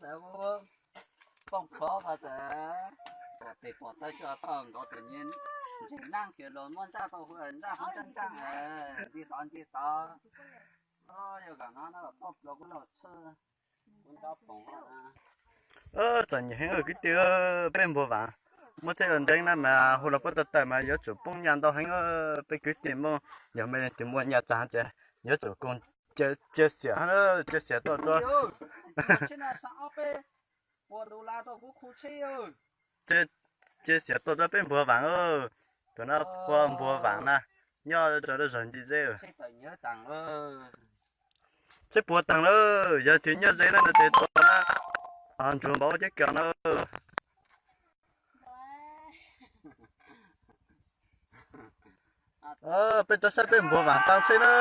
txawm hu poob plhov ko txawm, tes pom tawb tso toj nkaus txawm nyias ntseeg naj kiag los muab ntsaj tau hu ntsaj hov ntsaj ntsaj, nti tod nti tod. Yog kam no no poob plhov kuv los txhij kuv nrov poom. Txom nyem heev kwv tij, peb npuag vam muab txhij los ntseeg na mas hu los puab tawm tawm mas yuav tsum poob nyaj ntau heev. Peb kwv tij Hmoob yog me leej twg muaj nyaj txag ces yuav tsum koom cia xiam, cia xiam tuaj rau cia xiam tuaj rau peb npuag vam. Tus no hu ua npuag vam na, nyob rau lub zos Ncej Zeb. Tsheb puav taag lawm, yog twg nyob ze na no ces tua na, ntsuag npaum ceb kios na. Peb rov saib peb npuag vam taag tsheb na.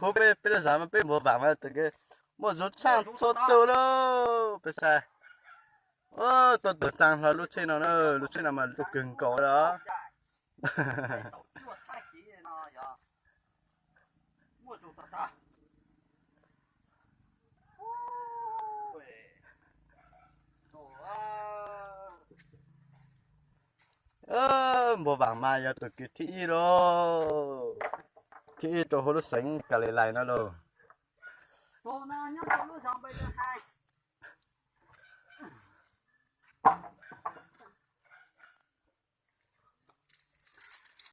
Huv peb, peb lub zos mas peb npuag vam mas muaj zuv tshaaj txhua tug lauj. Peb saib, tuaj tug tsaa hlo lub tsheb no na, lub tsheb no mas lub kawg nkaus lawm. Npuag vam mas yog tug kws thib ib lauj, thib ib rau huv lub xeev Kalilais no lauj.